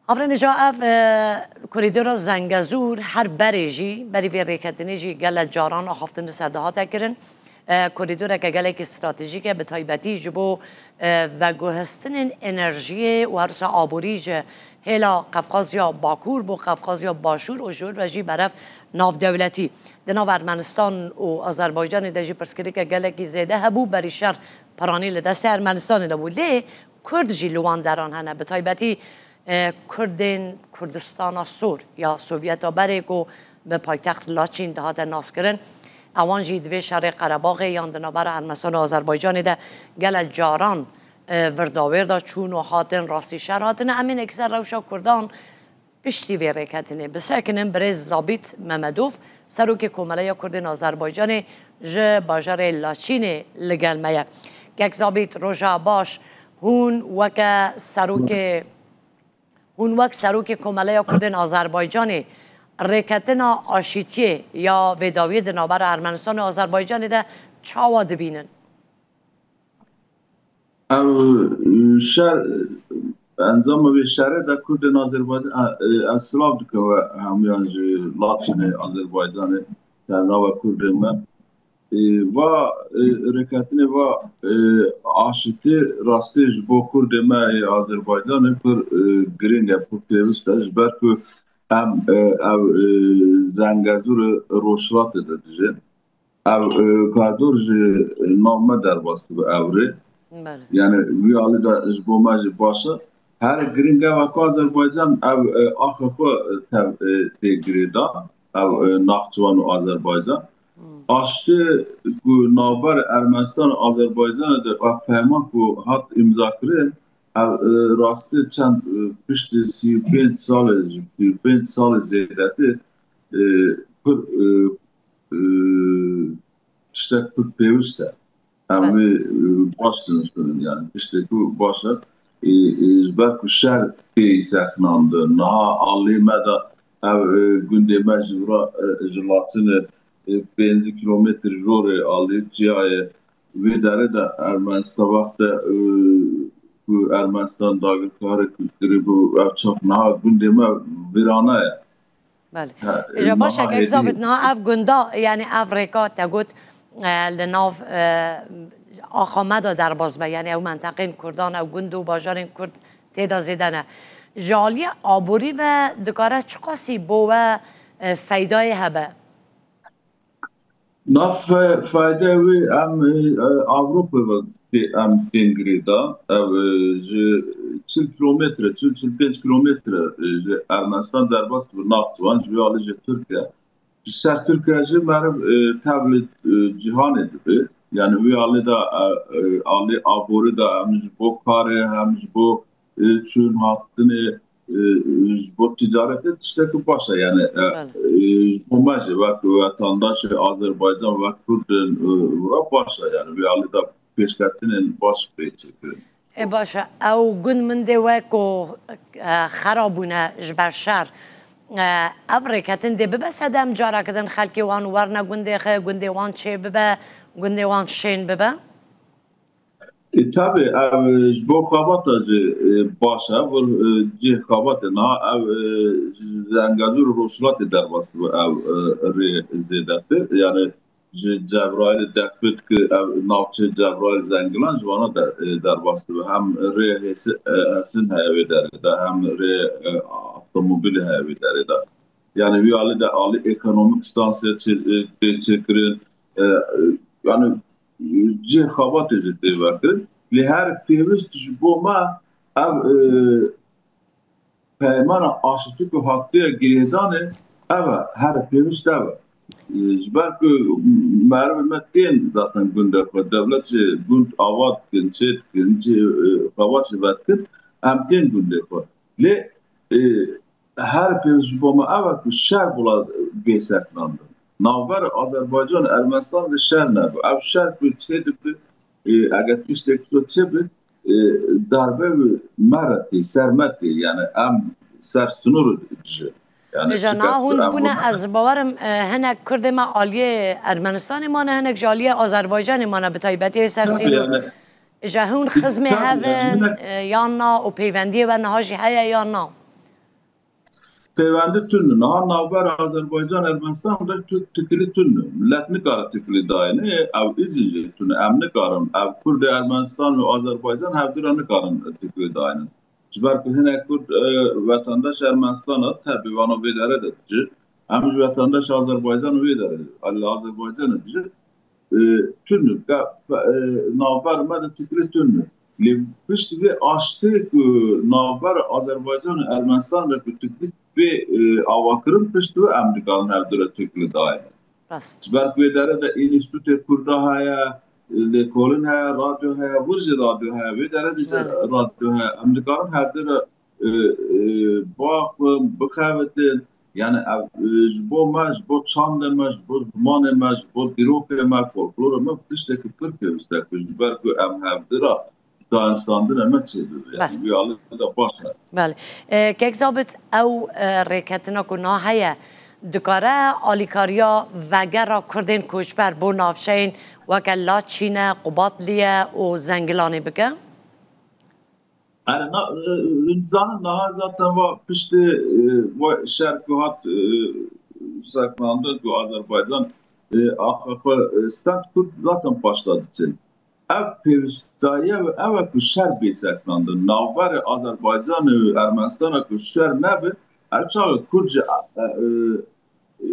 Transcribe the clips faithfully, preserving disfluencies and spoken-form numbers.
Havrenêja ev e, korîdora Zengezûr her berê jî, berî vê rêketinê jî gelek caran axaftin li ser de hate kirin. E, korîdoreke gelekî stratejîk e, bi taybetî ji bo e, veguhestinên enerjiyê û her wisa aborî ji hêla Qefqaziya Bakur bo Qefqaziya Başûr û ji wir ve jî berev navdewletî. Di nav Ermenistan û Azerbaycanê de jî pirsgirêke gelekî zêde hebû, berî şer piranî li destê Ermenistanê de bû. Lê Kurd jî li wan deran hene, bi taybetî e, Kurdên Kurdistana Sor ya Sovyeta berê ku bi paytext Laçîn dihate naskirin. Ewan jî di vê şerê Qerebaxê yan di navbera Ermenistan û Azerbaycanê de gelek caran e, virdawêr de çûn û hatin, rastî şer hatine. Em ê nekî ser rewşa Kurdan piştî vê rêketinê bisekinin. Birêz Zabît Memedov, serokê Komeleya Kurdên Azerbaycanê ji bajarê Laçînê li gel me ye. Kek Zabît, roja baş. Hûn weke serokê Hûn wek serokê Komeleya Kurdên Azerbaycanê rêketina aşîtiyê ya vê dawiyê di navbera Ermenistan û Azerbaycanê de çawa dibînin? Ev şer, encama vê şerê de Kurdên Azerbaycan, e, ez silav dikim we hemûyan ji Laçinê, Azerbaycanê, ser nava Kurdên me. E, va e, rêketinê va e, aşitî rastî ji bo Kurdê me ê Azerbaycanê pir e, girîng e, pir pêwist e, ji ber ku em e, ev e, Zengezûrê Rojhilatê de dijîn. Ev e, kador ji nav me derbas dibe ev rê. Belê. Yani wî alî de ji bo me jî baş e. Her girîng ev e ku Azerbaycan ev e, axa xwe e, tev e, tê girêdan, ev e, Naxçiwan û Azerbaycan. Aştî ku navber Ermenistan û Azerbaycanê de ev peyman ku hat îmza kirin, ev e, rastî çend e, piştî sî û pênc salê, ji sî û pênc salê zêdetir e, pir e, e, tiştek pir pêwist e. Em Belê. wê e, baş diniştinin yani tiştek ku baş e. E, e, ji ber ku şer tê sekinandin. Niha alî me de ev e, gundê me ji vira e, ji Laçinê e, pêncî kilometr jorê alî çiyayê. Vê derê de Ermenistan wexte e, ku Ermenistan dagirkarê ku kirî bû ev çap niha gundê me vîrane ye. Belê. Ha, Îja baş e, niha kek Zabit, hêdî niha ev gunda, yani ev rêka te got e, li nav e, axa me de derbas be, yani ew menteqên Kurdan, ew gund û bajarên Kurd tê de zêde ne. Ji aliyê aborî ve dikare çiqasî bo we e, feydayê hebe? Nav fe- fayde wê em e, e, Avropa ve tê- em tên girêdan. Ev e, ji çil kilometre, çil çil pênc kilometre e, ji Ermenistan derbas dibe Naxçiwan, ji vê alî ji Tirkiye. Ji ser Tirkiye jî meriv e, tevlî e, cîhanê dibe. Yani wî alî de e, e, alî aborî de hem ji bo karê hem ji bo e, çûn hatinê e, ji bo ticaretê tiştekî baş e. Yani e, Belê. e, ji bo me jî wek wetandaşê Azerbaycan, wek Kurdên e, wira baş e. Yani wî alî de pêşketinên baş pê çêkirin. E baş e, ew gund min dê we ku e, xera bûne ji ber şer. E, ev rêketin dê bibe sedem careke din xelkê wan werne gundê xwe, gundê wan çê bibe, gundê wan şên bibe? E, tabii ev e, ji bo xebata jî e, baş e, vir e, cih xebatê niha ev e, ji Zengezûr û Rojhilatê derbas dibe ev e, rê zêdetir. Yani ji Cebraîlê dest pê dike ev navçe Cebraîl Zengilan ji vana de, e, derbas dibe. Hem rê Hêsi- e, Hesin heye wê derê de, hem rê e, avtomobîlê heye wê derê de. Yani wî alî de alî ekonomik stansiya çê- e, tê çêkirin. E, e, yani cihê xebatê jî tê vekirin. Lê her pêwist ji bo me ev e, peymana aşitî ku hatiye girêdanê ev e, her pêwist ev e. E, Ji ber ku merivê me tên zaten gundê xwe, dewlet jî gund ava dikin, çê dikin, cihê e, xebat jî vedikin, em tên gundê xwe. Lê e, her pêwist ji bo me ev e ku şer bila bê sekinandin. Navbera Azerbaycan û Ermenistan de şer nebû. Ev şer ku çê dibe, e, eger tiştek wisa çê be, e, darbe wî me re tê, ser me tê. Yani em ser sinûr dijî. Yani Îja çi niha kes ku hûn em bûne, wina ez bawerim e, hinek Kurdê me aliyê Ermenistanê mane, hinek ji aliyê Azerbaycanê mane, bi taybetî ser Tabii sînor. yani. Îja hûn xizmê Tabii hev in yani. e, yan na û peyvendiyê we niha jî heye yan na? Pêwendî tune. Niha navbera Azerbaycan Ermenistan de tu tikilî tune. Millet nikare tikilî dayîne, ew îzî jî tune. Em nikarin, ev Kurdê Ermenistan û Azerbaycan hevdû re nikarin tikilî dayînin. Ji ber ku hinek Kurd, e, wetandaş Ermenistan e, tebî vana vê dere de dici. Em ji wetandaş Azerbaycan û vê dere de, li Azerbaycan e dici. E, tune, e, navber me de tikilî tune. Lê piştî vê aştê ku navber Azerbaycan û Ermenistan de ku tikilî bê, e, avakirin, piştî wê em dikarin hevdû re tikilî dayînin. Rast. Ji ber ku vê dere de înstîtûtê Kurda heye, lêkolîn heye, radyo heye, vir jî radyo heye, vê dere de jî Belê. radyo heye. Em dikarin hevdû re, e, e, biaxivin, bixebitin. Yani ev, e, ji bo me, ji bo çandê me, ji bo zimanê me, ji bo dîrokê me, folklorê me tiştekî pir pêwîst e ku ji ber ku em hevdû re dayînstandina me çêbibe. Yani Belê. Wî alî de baş e. Belê. E, Kek Zabit, ew, e, rêketina ku niha heye, dikare alîkariya vegera Kurdên koçber bo navçeyên weke Laçîne, Qubatliye û Zengilanê bike? Erê, na, e, zanin niha zaten va piştê, e, va şer ku hat, e, sekinandin ku Azerbaycan, e, axa xwe, e, stend Kurd zaten paşta diçin. Ev pêwîstaye ve ev e ku şer bê sekinandin. Navberê Azerbaycan û Ermenistana ku şer nebe, her çaxê Kurd jî, e, e, e,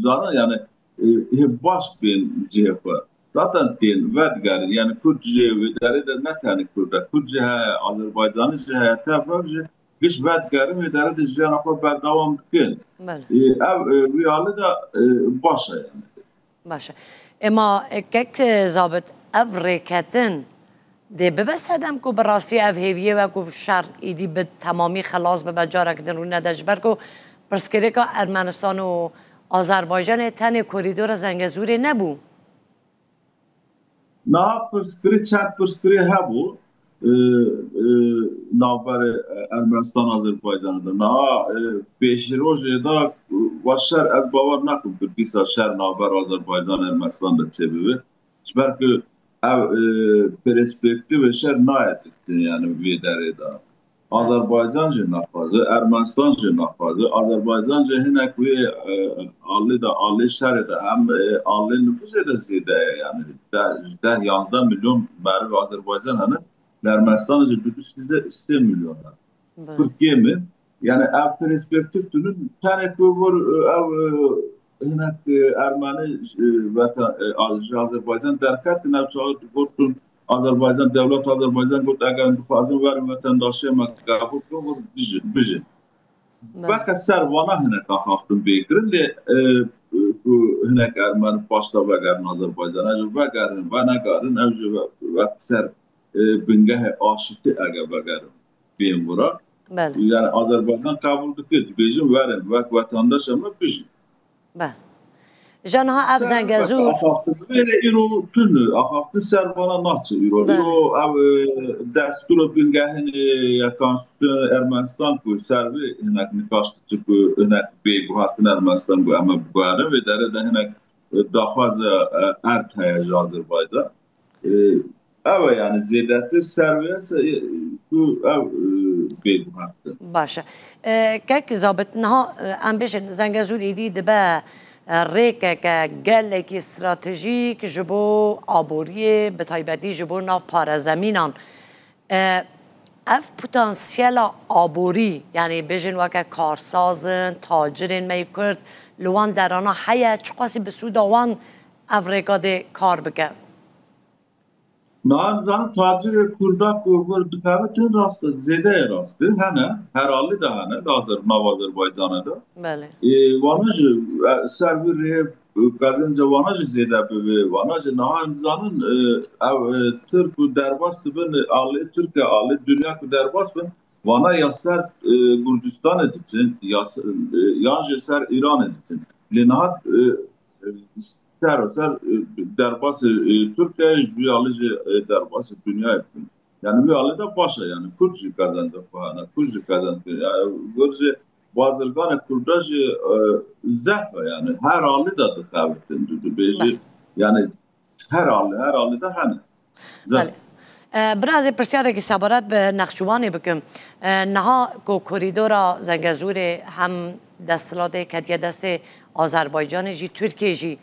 zana, yani, e, hê baş bên cihê xwe. Zaten tên vedigerin, yani Kurd jî wê derê de ne tenê Kurd e. Kurd jî heye, Azerbaycanî jî heye, tev rev jî giş vedigerin, wê derê de jiyana xwe berdewam dikin. Belê. E, ev, e, wî alî de, e, baş e yani. Baş e. Ema, e, Kek, e, Zabit, ev rêketin dê bibe sedem ku bi rastî ev hêviyê we ku şer îdî bi temamî xelas bibe, carek din rû nede, ji ber ku pirsgirêka Ermenistan û Azerbaycanê tenê korîdora Zengezûrê nebû. Niha pirsgirî, çend pirsgirî hebû, e, e, navberê, e, Ermenistan Azerbaycanê de. Niha, e, pêşîrojê de, e, va şer, ez bawer nakim ku dîsa şer navber Azerbaycan Ermenistan de çêbibe. Ji ber ku ev, e, perspektîvê şer nayê dîtin, yani vê derê de. Azerbaycan jî naxwaze, Ermenistan jî naxwaze. Azerbaycan jî hinek wê, e, alî de, alî şerê de hem, e, alî nifûsê de zêde ye. Yani deh, deh, yanzdeh milyon meriv Azerbaycan hene. Li Ermenistanê jî du, du, sê milyon e. Belê. Pir kêm e. Yani ev perspektîf tune, tenê ku vir, e, ev, e, hinek, e, Ermenî, e, veta-, e, a-, ji Azerbaycan derketin, ev çaxê digotin, Azerbaycan, dewlet Azerbaycan got, eger em dixwazin werin wetendaşiyê me qebûl bikin, got, bijin, bijin. Belê. Weke ser vana hinek axaftin bê kirin, lê, e, e, ku hinek Ermenî paşta vegerin Azerbaycan, ev jî vegerin, venegerin, ev jî ve-, wek ser, e, bingehê aşitî eger vegerin bên vira. Belê. Yani Azerbaycan qebûl dike, dibêjin werin, wek wetandaşa me bijin. Belê. Ji niha ev Ser Zengezûr axaftin, belê îro tune, axaftin ser vana naçe îro. Belê. Îro ev, e, destûra bingehînê ya konstitûsyona Ermenistan ku ser vê hinek nikaş diçe ku hinek bê guhertin Ermenistan ku em ê biguherin, vê derê de hinek, e, daxwaza, e, erd heye ji Azerbaycan. E, Ew e, yani zêdetir ser wê se, e, ku ew, e, bê guhertin. Baş e. E, Kek Zabit, niha, e, em bêjin Zengezûr êdî dibe, e, rêkeke gelekî stratejîk ji bo aboriyê, bi taybetî ji bo nav parezemînan. E, ev potansiyela aborî, yani bêjin weke karsazin, tacirên me yê Kurd, li wan derana heye, çiqasî bi sûda wan ev rêka dê kar bike? Niha em zanin tacirê Kurda ku vir dixebitin rast e, zêdeyê rast e, hene, her alî de hene, di Azer-, nav Azerbaycanê de. Belê. Ê, wana jî, e, ser vî rê, e, qezenca wana jî zêde bibe. Wana jî niha em zanin, e, ew, e, Tirk ku derbas dibin, e, alî Tirk e, alî dinya ku derbas bin, wana ya ser, e, Gurcistanê diçin, ya se-, e, yan jî ser Îranê diçin. Lê niha, e, e, ser ser, e, derbasê, e, Tirkiyeyê, ji vî alî jî, e, derbasê dinyayê bikin. Yani wî alî de baş e, yani Kurd jî qezenca xwe hene, Kurd jî qezenc, yani vir jî bazirganê Kurda jî, e, zehf e, yani her alî de dixebitin, tu dibêjî, Belê. yani her alî, her alî de hene. Zehf. Belê. E, Birazê pirsyareke sebaret bi Nexçiwanê bikim. E, Niha ku korîdora Zengezûrê hem desthilatê ketiye destê Azerbaycanê jî, Tirkiyê jî,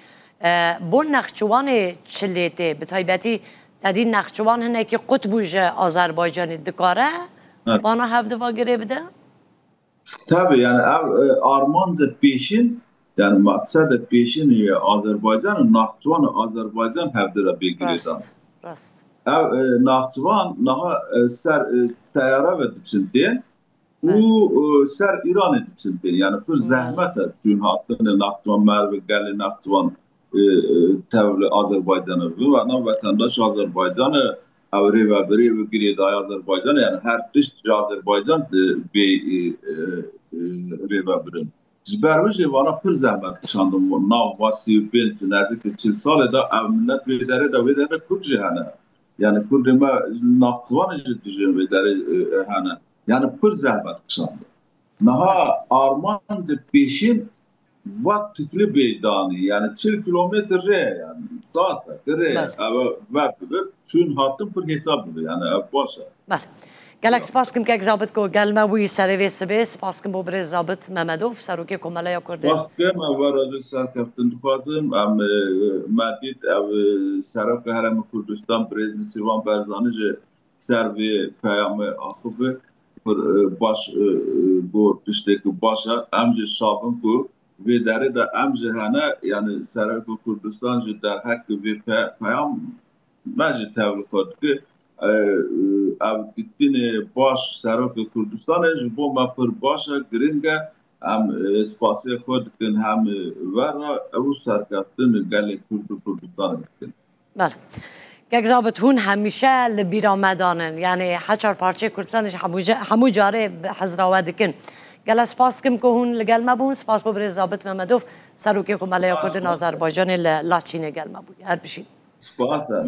e, bo Nexçiwanê çi lê tê? Bi taybetî te dî Nexçiwan hinekî qut bû ji Azerbaycanê. Dikare vana hevdiva girê bide? Tabii, yani ev e, armanca pêşîn, yani maksede pêşîn ya Azerbaycan û Naxçiwan û Azerbaycan hevdira bê girêdan. Rast, rast. Ev e, Naxçiwan niha e, ser e, teyare ve diçin tên û e, ser Îranê diçin tên. Yani pir zehmet e çûn hatinê Naxçiwan, merve gelê Naxçiwan e, e, tevli Azerbaycanê bibin. Werna wetendaş Azerbaycanê, ew rêvebirê û girêdayê Azerbaycanê, yani her tişt ji Azerbaycan e, bê e, e, e, rêvebirin. Ji ber wê jî vana pir zehmet kişandin. Nav va sî û pênc û nezik çil salê de ev millet wê derê de, wê derê Kurd jî hene. Yani Kurdê me Naxçiwanê jî dijîn wê derê e, e, hene. Yani pir zehmet kişandin. Niha armancê pêşîn va tikli bê danî, yani çil kilometr rê ye, yani saeteke rê ye. Belê. Ev ver bibe, çûn hatin pir hesab bibe, yani ev baş e. Belê. Gelek spas kim kek Zabit ku gel me bûyî serê vê sibê. Spas kim bo birêz Zabit Memedov, Serokê Komeleya Kurdê. Spas kim, ev vera jî serkeftin dixwazim. Em e, me dît ev e, Serokê Herêma Kurdistan birêz Nêçîrvan Barzanî jî ser vê peyamê axive pir e, baş e, e, got tiştekî baş e. Em jî şa bin ku vê derê de em jî hene, yani Serokê Kurdistan jî derhekî vê pe- peyam me jî tevlî xwe dike. E, e, Ev dîtinê baş Serokê Kurdistanê ji bo me pir baş e, giring e. Em e, spasiyê xwe dikin hem e, vera ew serkeftin gelê Kurd û Kurdistanê dikin. Belê. Kek Zabit, hûn hemîşe li bîra me danin. Yani heçar parçeyê Kurdistanê jî hemû ca- hemû carê bi hizra we dikin. Gelek spas kim ku hûn li gel me bûn. Spas bo birêz Zabit Memedov, Serokê Komeleya Kurdên Azerbaycanê li Laçînê gel me bû. Her bijîn. Spas e.